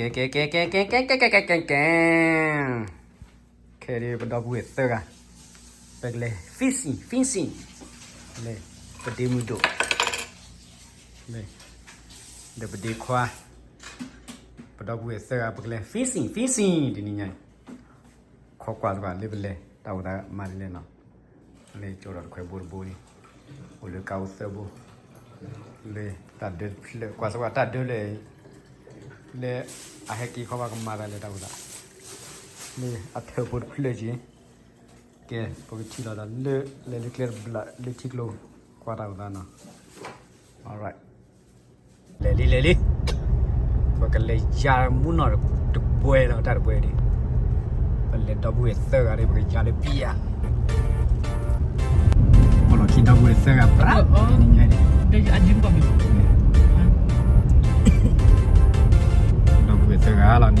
ကဲ ကဲ ကဲ ကဲ ကဲ ကဲ ကဲ ကဲ ကဲ ကဲ ခဲအံၤဒ်ပဒီပုၢ်ဝဲၢ်သၢဂၤ ပကလဲၤ fishing fishing လၢ ပဒ့မုၢ်ဒိၣ် လၢ ဒီးပဒ့ခွါ ပဒီပုၢ်ဝဲၢ်သၢဂၤ ပကလဲၤ fishing fishing တနံၤညါအံၤ ခိးကွၢ်စ့ၢ်ကီးလၢပလဲၤ တၢ်အိၣ်သးမၤဒ်လဲၣ်နီၤ လၢကၠီဒီးတခွဲဘိတဘိန့ၣ် အိၣ်လၢကါအိၣ်သၢဘိ လၢတၢ်ဒၢတဖျၢၣ် ကွၢ်စ့ၢ်ကီးတၢ်ဒၢလၢ လၢအဟဲက့ၤခီဘၣ်ကမၤသးလၢတၢ်အိၣ်သး လၢအထၢၣ်ဖိတဖျၢၣ်က့ၤ ကဲ ပကထံၣ်လိာ်သးလၢ လဲၤလၢကျဲတဘျီလၢထံကျိ ကွၢ်တၢ်အိၣ်သးနီၤ alright လဲၤလံ လဲၤလံ ပကလဲၤယါမူနီၢ်တဘှဲလီၤ တၢ်တဘှဲဒ် ပလဲၤဒီပုၢ်ဝဲၢ်သၢဂၤဒ် ပကယါလၢပံယါ ပလီၢ်ခံဒီပုၢ်ဝဲၢ်သၢဂၤ ပြး နံၤညါဒ် ဒီပုၢ်ဝဲၢ်သၢဂၤလီၤ နံၤ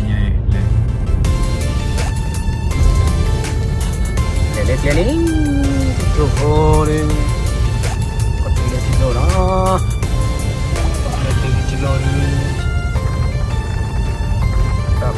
ညါအံၤ လဲၤ လဲၤလၢကျဲလံ ထံကျိဖိလံ ကီၢ်ထံလၢထံကျိလီၤ လၢထံကျိလံ ဒီး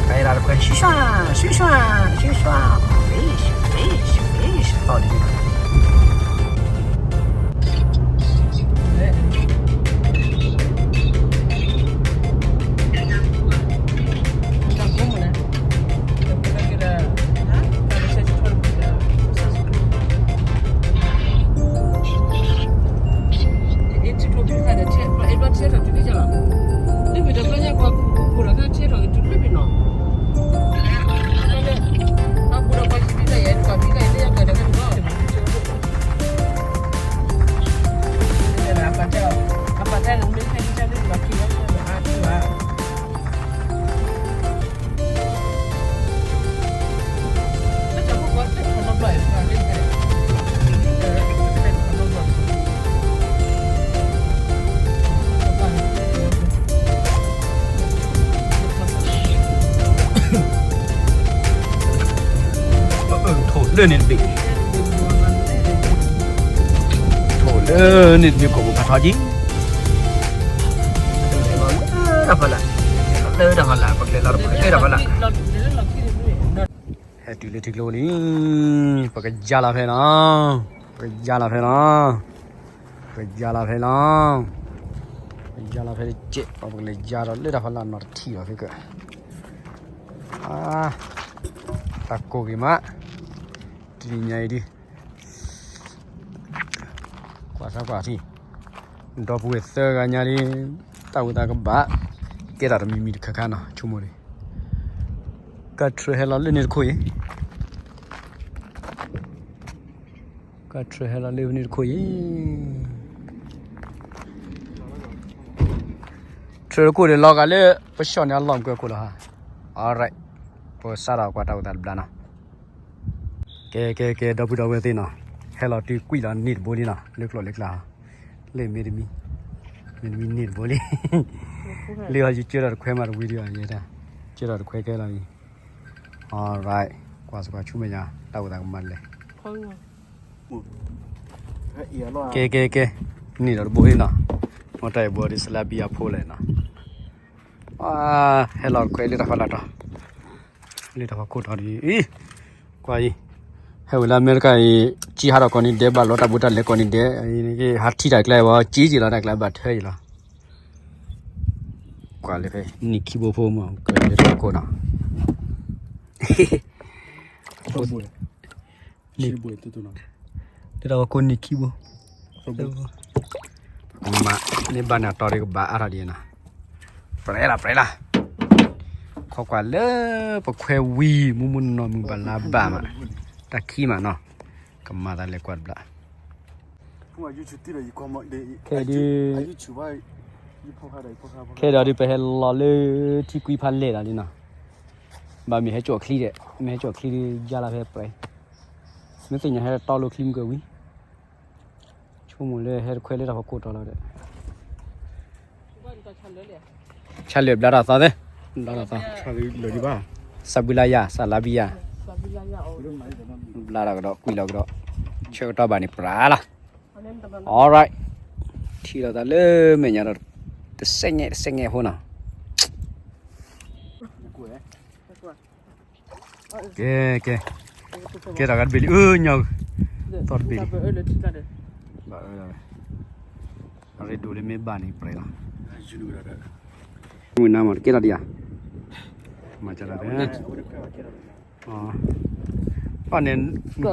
ဖဲလၢတခွဲ ရှုၣ်ရှှၣ် ရှုၣ်ရှှၣ် ရှုၣ်ရှှၣ် fish fish fish သီၣ်လံ ထိၣ်လၢန့ၣ်တဘ့ၣ် ထိၣ်လၢန့ၣ်တဘ့ၣ် ကိးပူၤဖးထီကံ တၢ်ဖီလာ် လၢတၢ်ဖီလာ် ပကလဲၤလီၤတခွဲလၢတၢ်ဖီလာ် ဟဲတုၤလၢထံကျိလံ ပကယါလီၤဖဲလီၤ ပကယါလီၤဖဲလီၤ ပကယါလီၤဖဲလီၤ ပကယါလီၤဖဲတကဲး ပကလဲၤယါဒီးလၢတၢ်ဖီလာ်နီၤတထံၣ်လီၤဖဲကၢ တၢ်ကိၢ်ဂ့ၤမး တနံၤညါအံၤဒ် ကွၢ်စၢ်ကွၢ်ထံၣ် ဒီပုၢ်ဝဲၢ်သၢဂၤညါဒ် တၢ်ဝံသးကဘၣ် ကဲတၢ်တမံၤမံၤတခါခါနီၤ ဆိကမိၣ်ဒ် ကထြၢဟဲလီၤလၢန့ၣ်တခိၣ်အံၤ ကထြၢဟဲလီၤလၢန့ၣ်တခိၣ်အံၤ ထြၢတခိၣ်ဒီးလီၤဂာ်လၢ ပဆှီၣ်န့ၣ်အလီၢ်မုၢ်ကၢခိၣ်လီၤဟါ alright ပစးထီၣ်ကွၢ်တၢ်အိၣ်သးတဘျီနီၤ ကဲ ကဲ ကဲ ဒီပုၢ်ဒီဝဲၢ်သ့ၣ်နီၤ ဟဲလီၤတုၤကွံာ်လီၤန့ၢ်တဘိလံနီၤ လၢကျိာ်လၢကျါ လၢမ့တမံၤ မ့တမံၤန့ၢ်တဘိလံ လၢဟီယကၢထီၣ်တခွဲမးတဝံၤဒံးဘၣ် ယဲဒၣ် ကၢထီၣ်တခွဲကဲလီၤအံၤ alright ကွၢ်စ့ၢ်ကီးဆူမဲာ်ညါ တၢ်အိၣ်သးကမၤဒ်လဲၣ် ကဲ ကဲ ကဲ န့ၢ်ဒီးတဘိလံနီၤ မ့ၢ်တၢ်အံၤဘိဒ်စလါဘံယါဖိလဲၣ်နီၤ ဟဲလီၤတခွဲလၢတၢ်ဖီလာ်တီၤ လၢတၢ်ဖီခိၣ်တီၤဒ်အံၤ ကွၢ်အံၤ ဟဲဝဲလၢအမဲရကၤအံၤ ကံဟးထီၣ်ကိးနံၤဒဲး ဘၣ်လီတၢ်ဘူးတၢ်လဲၤကိးနံၤဒဲး ဟးထံၣ်တၢ်ကျါအံၤဝဲ ကံက့ၤလီၤတၢ်ကျါဘၣ်ထၢအံၤလီၤ ကွၢ်လၢဖဲ နံၣ်ခံဘိဖိမး ကလၢတၢ်ဖီခိၣ်နီၤ လၢတၢ်ဖီခိၣ်နံၣ်ခံဘိ မ့ၢ်ဘၣ်န့ၣ်အတီၤဒ်ကဘၣ်အါထီၣ်ဒ်နီၤ ပြဲလၢ ပြဲလၢ ခိးကွၢ်လၢပခွဲဝံၤ မူမူနီၢ်မုၢ်ဘၣ်လါဘၣ်မး တၢ်ခံမးနီၤ ကမၤသးလဲၤကွၢ်တဘျီ ခဲဒုး ခဲဒုးပဟဲလီၤလၢထံကွံဖးလဲၢ်လီၤလံနီၤ ဘၣ်မ့ၢ်ဟဲကၠီၣ်ချံဒီး မ့ၢ်ဟဲကၠီၣ်ချံဒုးယါလၢဖဲပြဲ မ့ၢ်သ့ၣ်ညါဟဲတီလိချံမုၢ်ကၢဝံၤ ဆိကမိၣ်လၢဟဲတခွဲလၢတၢ်ဖီခိၣ်တီၤလီၤဒီး ဆၣ်လၢဘျါတၢ်သီသ့ ဘျါတၢ်သီ စးဘုလါယၤ စးလါဘံယၤ ဘျါတၢ်ကဒီး ကွံာ်လီၤကဒီး ဆၢကတီၢ်ဘၣ်န့ၣ်ပြးလီၤ alright ထံၣ်လိာ်သးလၢမဲာ်ညါဒီး တစဲးငဲး တစဲးငဲးဖိနီၤ ကဲ ကဲ ကဲတၢ်ဂၤတဘ့ၣ်လံ အၢ ညီ သီၣ်တဘ့ၣ်လံ ဘၣ်အၢ အရ့ဒိၣ်လၢမ့ၢ်ဘၣ်န့ၣ် ပြဲးလီၤ မုၢ်နၤမး တကဲထီၣ်ဒံးဧါ မၤစၢၤတၢ် ပၣ်န့ၣ်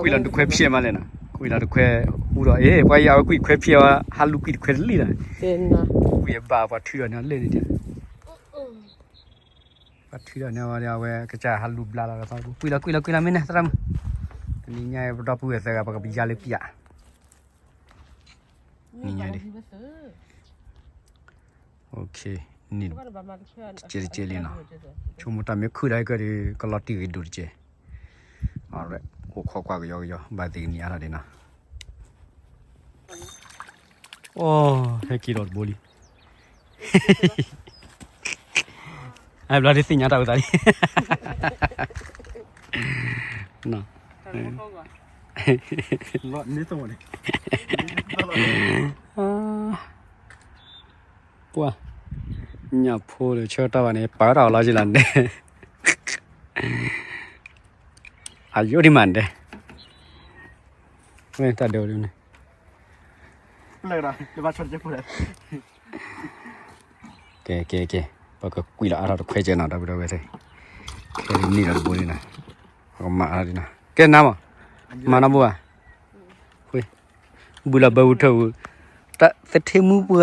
ကွံာ်လီၤတခွဲဖျဲးမးလဲၣ်နီၤ ကွံာ်လီၤတခွဲ ဟူဒီး အ့ ပှၤယၤဝဲကွံာ်ခွဲဖျဲးဝဲ ဟးလူၤကွံာ်တခွဲတလံနီၤ ကွံာ်ယဘၣ်ပှၤထုးဒီးန့ၣ်လၢန့ၣ် ပှၤထုးဒီးန့ၣ်ဝဲဒီး အဝဲကစၢ်ဟးလူၤဘျါလီၤဒီး ကွံာ်လီၤ ကွံာ်လီၤ ကွံာ်လီၤ မ့ၢ်န့ၣ် သရၣ်မုၣ် တနံၤညါပဒီပုၢ်ဝဲၢ်သၢဂၤ ပကပယါလၢကွံာ်ဧါ နံၤညါဒ် နံၤ တကဲးတကဲးလံနီၤ ဆိကမိၣ်တၢ်မ့ၢ်ခုၣ်ဒီးဟဲကဒီး ကလီၤတံၢ်ဂ့ၤဒိၣ်တကဲး အိၣ်ခိးကွၢ်ကယီကယီ ဘၣ်သ့ၣ်ကနံၤအါထီၣ်ဒံးနီၤ အိ ဟဲက့ၤဒီးတဘိလံ အဘျီဒ်သ့ၣ်ညါတၢ်အိၣ်သးလံ ပှၤ ညၣ်ဖိဒီးဆၢကတီၢ်ဘၣ်န့ၣ် ပာ်ဝဲတၢ်အီၣ်လီၤက့ၤလီၤန့ၣ် အယိဒံးမးန့ၣ် မ့ၢ်တၢ်ဒဲးဝဲဒ်န့ၣ် ကဲ ကဲ ကဲ ပကကွံာ်လီၤအါထီၣ်တခွဲကဲနီၤ ဒီပုၢ်ဒီဝဲၢ်သ့ၣ် ခဲအံၤန့ၣ်ဒီးတဘိန့ၣ်နီၤ ပကမၤအါထီၣ်ဒ်နီၤ ကဲနၤမး မၤနီၢ်ဘိဧါ ဘုလီၤဘၢဝူထၢဝူ တၢ်သထ့မူပှၤဧၢ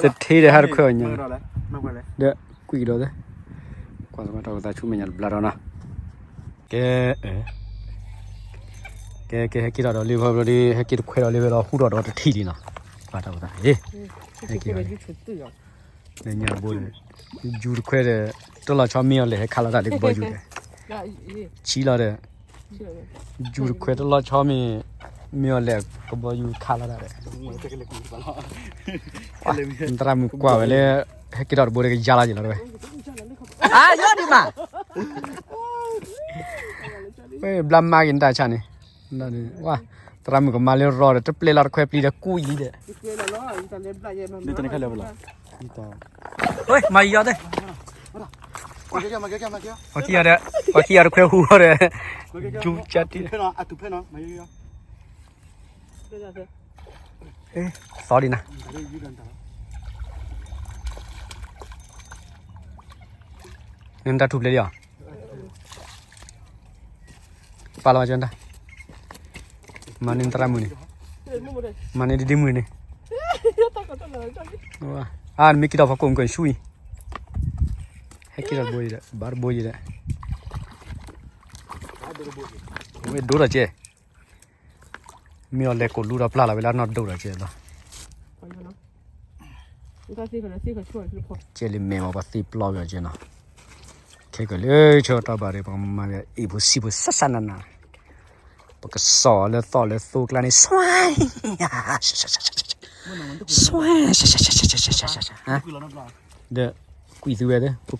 သထ့ဒီးဟးတခွဲအီၤညါ ဒီးကွံာ်ကဒီးသ့ ကွၢ်သကွၢ်တၢ်အိၣ်သးဆူမဲာ်ညါတဘျါဒီးနီၤ ကဲ ကဲ ကဲ ဟဲက့ၤထီၣ်ဒီးလံ ဖီဘျီဒီး ဟဲက့ၤတခွဲဒီးလံဝဲဒီး ဟူထီၣ်ဒီးတထံၣ်လံနီၤ ကွၢ်တၢ်အိၣ်သး ဟဲက့ၤထီၣ် လၢညါတဘိဒီး ယူၤတခွဲဒီး တလီၤဆီမ့ၢ်အီၤလဲၣ် ဟဲခးလီၤတၢ်လၢကဘီယူၤဒီး ဆံလီၤဒီး ယူၤတခွဲတလီၤဆီမ့ၢ် မ့ၢ်အီၤလဲၣ် ကဘီယူၤခးလီၤတၢ်ဒီး သရၣ်မုၣ်ကွၢ်ဝဲလၢ ဟဲက့ၤထီၣ်တဘိဒီးကယါလီၤက့ၤလီၤတဝဲ အါယီဒံးမး ဝဲဘျါမါက့ၤနတၢ်ဆါန့ၣ် ဝဲ သရၣ်မုၣ်ကမၤလၢရီဒီး တပျဲလီၤတခွဲပျံၤဒီးကူအံၤဒီး မၤယီၤသ့ ပှၤခံဂၤဒီး ပှၤခံဂၤတခွဲဟူဒီး ယူၤကတံၢ် သီဒံးနၤ နတၢ်ထူၣ်ဖျဲးလံဧါ ပာ်လီၤမၤကၠီတၢ် မၤန့ၢ်သရၣ်မုၣ်န့ၣ် မၤန့ၢ်ဒ့ဒ့မုၣ်န့ၣ် အါ နမ့ၢ်က့ၤထီၣ်ဖီခိၣ်မုၢ်ကဆူအံၤ ဟဲက့ၤထီၣ်တဘိယံၤဒီး ဘၣ်တဘိယံၤဒီး ဝဲဒိၣ်ထီၣ်ကဲ မ့ၢ်အီၤလဲၤကိးလူဒီးပျၢ်လီၤဝဲလၢနီၢ်ဒိၣ်ဒီးကဲလီၤ ကဲလံမဲာ်မးပှၤသ့ပျီဝဲအီၤကဲနီၤ ခဲကလၢဆၢကတီၢ်ဘၣ်ဒီး ပကမၤဝဲအ့ၣ်ဖိဆံးဖိစၢ်စၢ်နးနး ပကစီၣ်လၢသီၣ်လၢသိကျါန့ၣ် ဆွဲ ဆွဲ ဒီးကွံာ်သုဝဲသ့ သု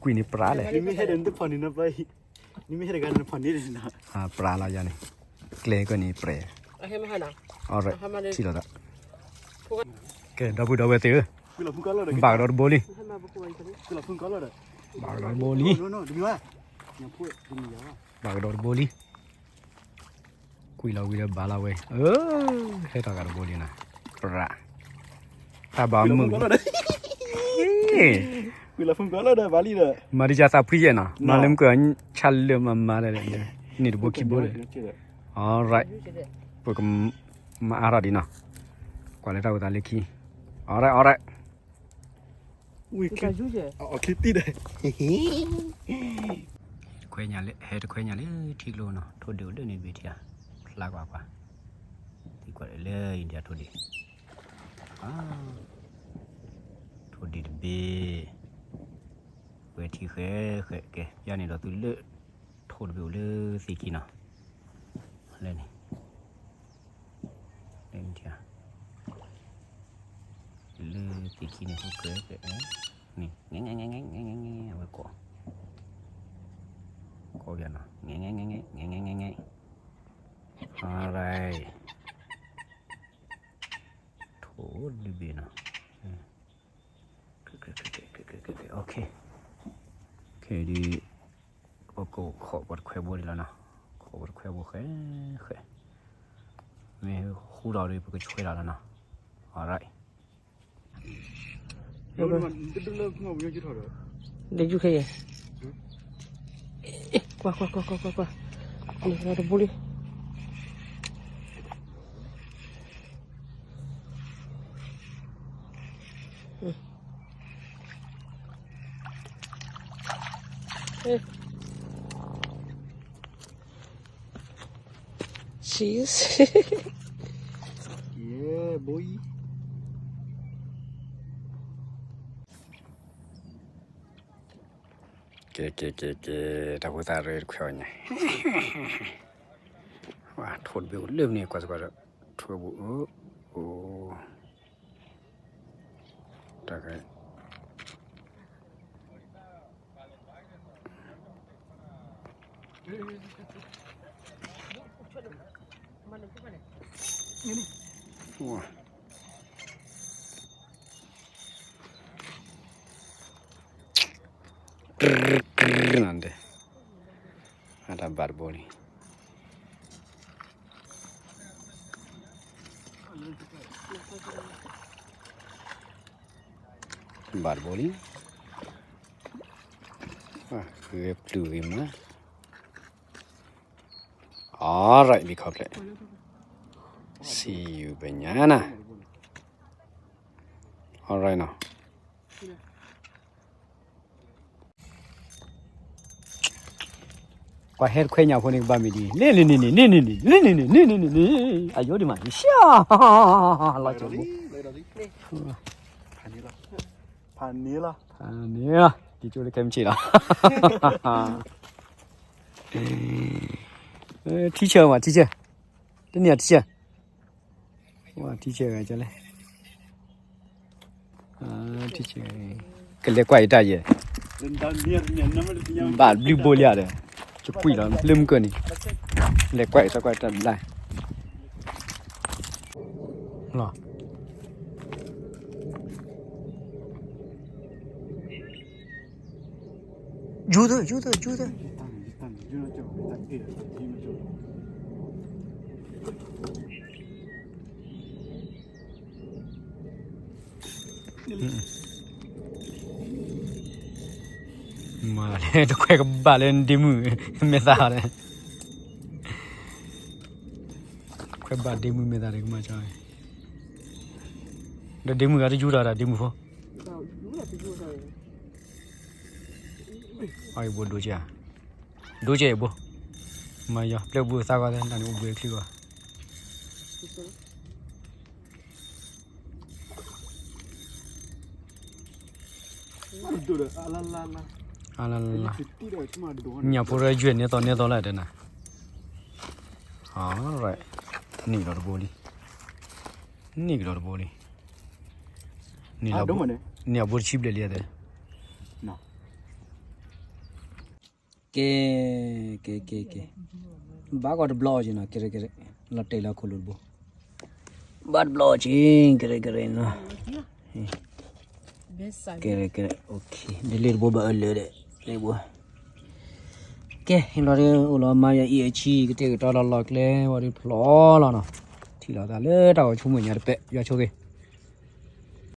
ကွံာ်န့ၣ်ပြးလဲၣ် နမ့ၢ်ဟဲတဂၤန့ၣ် ပြးလီၤယၤန့ၣ် ကျဲကီၢ်န့ၣ်ပြဲး အီၣ်ရဲၣ် ထံၣ်လီၤသး ကဲ ဒီပုၢ်ဒီဝဲၢ်သ့ၣ်ဧၢ ဘၣ်ကဒီးတဘိလံ ဘၣ်ကဒီးတဘိလံ ဘၣ်ကဒီးတဘိလံ ကွံာ်လီၤဝံၤဒီးဘၣ်လီၤဝဲ အၢ ဟဲထီၣ်ဂၤတဘိလံနၤ ပြး တၢ်ဘၣ်မုာ် မၤဒ်ယသးဖှံယဲၢ်နီၤ မၤလၢမုၢ်ကဆါလၢမၤမၤဒီး န့ၣ်တဘိခံဘိဒီး alright ပကမၤအါထီၣ်ဒံးနီၤ ကွၢ်လၢတၢ်အိၣ်သးလၢခံ alright alright တခွဲညါလၢ ဟဲတခွဲညါလၢထံကျိနီၤ ထိၣ်ဒံးအိၣ်လၢန့ၣ်တဘ့ၣ်ထံဧါ ဖျါကွၢ်ကွၢ် သံကွၢ်လၢ India ထိၣ်ဒံး ထိၣ်ဒံးတဘ့ၣ် ဝဲထံဃဲဃဲ ကဲ ယါန့ၣ်ဒီးသုလၢ ထိၣ်တဘ့ၣ်အိၣ်လၢသ့ၣ်ခံနီၤ လၢန့ၣ် လၢန့ၣ်ထံဧါ လၢသ့ၣ်ခံန့ၣ် ဟိကဲကဲ န့ၣ် ငဲ ငဲ ငဲ အဝဲကိး ကိးပျးနီၤ ငဲ ငဲ ငဲ ငဲ ငဲ ငဲ ငဲ alright ထိၣ်ဒံးဘ့ၣ်နီၤ ခဲအံၤဒုး ပကခိးပှၤတခွဲဘိဒံးလီၤနီၤ, ခိးပှၤတခွဲဘိဃဲဃဲ, မ့ၢ်ဟူထီၣ်ဒီး ပကဆွဲလီၤလီၤနီၤ, alright. ဒ်ယူၢ်ခဲအံၤ, ကွၢ်ကွၢ်ကွၢ်ကွၢ်ကွၢ်ကွၢ်, န့ၣ်တဘိလံ. ကဲ ကဲ ကဲ ကဲ, တၢ်ဖိသၣ်ရ့တခွဲအီၤညါ, ဝါ ထိၣ်တဘ့ၣ်အိၣ်လၢမနုၤကွၢ်စ့ၢ်ကီးဒီး ထွဲဘူးအိၣ်, အိၣ်, တၢ်ဂဲၤ နၤဒဲး, အတၢ်ဘၣ်တဘိလံ. ဘၣ်တဘိလံ. ဂဲၤပျုၢ်ဂ့ၤမး. Alright, be careful. See you ဘဲညါနၤ. Alright နီၤ. ကွၢ်ဟဲတခွဲညါဖိန့ၣ် ကဘၣ်မ့ၢ်ဒ်အံၤ, လ့လ့န့ၣ်န့ၣ်န့ၣ်န့ၣ်န့ၣ်န့ၣ်န့ၣ်န့ၣ်န့ၣ်, အယိဒံးမး ရှၢ, လီၤကၠိ, ဖးန့ၢ်လီၤ, ဖးန့ၢ်လီၤ, က့ၤကၠိလၢခဲမုၢ်ဆ့ၣ်လီၤ. ထံဆၢမး ထံဆၢ, တနံၤအထံဆၢ, ဝါ ထံဆၢဂၤကလဲၣ်, ထံဆၢ, ကလဲၤကွၢ်အံၤတၢ်ယဲၢ်, ဘၣ်ဘျုးဘိလံဒီး, ကကွံာ်လီၤလၢမုၢ်ကၢၢ်န့ၣ်, လဲၤကွၢ်အံၤတၢ်ကွၢ်တၢ်ဘျါ လီၤ. ယူၤသၢ ယူၤသၢ ယူၤသၢ, မၤလၢတခွဲကဘၣ်လၢဒ့မုၣ်မဲာ်သၣ်ဒီး, ခွဲဘၣ်ဒ့မုၣ်မဲာ်သၣ်ဒီးကမၤကၠီ, ဒီးဒ့မုၣ်ဂၤတယူၤတၢ်ဒီးဒ့မုၣ်ဖိ အံၤဘိဒိကဲ, ဒိကဲအံၤဘိ, မၤယီၤ ပျဲၢ်ဘုသၣ်ဂီၢ်သဲ တၢ်န့ၣ်အိၣ်ဘှံးချံဂီၢ်, အလလလ, ညၣ်ဖိရၢယွဲၢ်န့ၢ်သီန့ၢ်သီလၢတဲနၤ, alright, န့ၢ်ကဒီးတဘိလံ, န့ၢ်ကဒီးတဘိလံ, န့ၢ်အဘိတဆံဘျဲၣ်လံတဲ ကဲ, ကဲ ကဲ ကဲ, ဘၣ်ကီးတဘျီအီၤက့နီၤ, ကဲ ကဲ လီၤတဲာ်လၢခိၣ်လိၤတဘိ, ဘၣ်တဘျီအီၤက့, ကဲ ကဲ နီၤ, ကဲ ကဲ ဒ်လ့ၣ်တဘိဘၣ်အၢလၢာ်ဒီး, လ့ၣ်ဘိ, ကဲ ဟ့ၣ်လီၤဒီး အိၣ်လီၤမၤယၤအံၤအဆံး ကတဲာ်ကတီၤလီၤလီၤကျဲ ဝံၤဒီးဖျီလီၤနီၤ, ထံၣ်လီၤသးလၢတၢ်ဂီၤဆိကမိၣ်ညါတပဲာ် ယွၤဆိၣ်ဂ့ၤ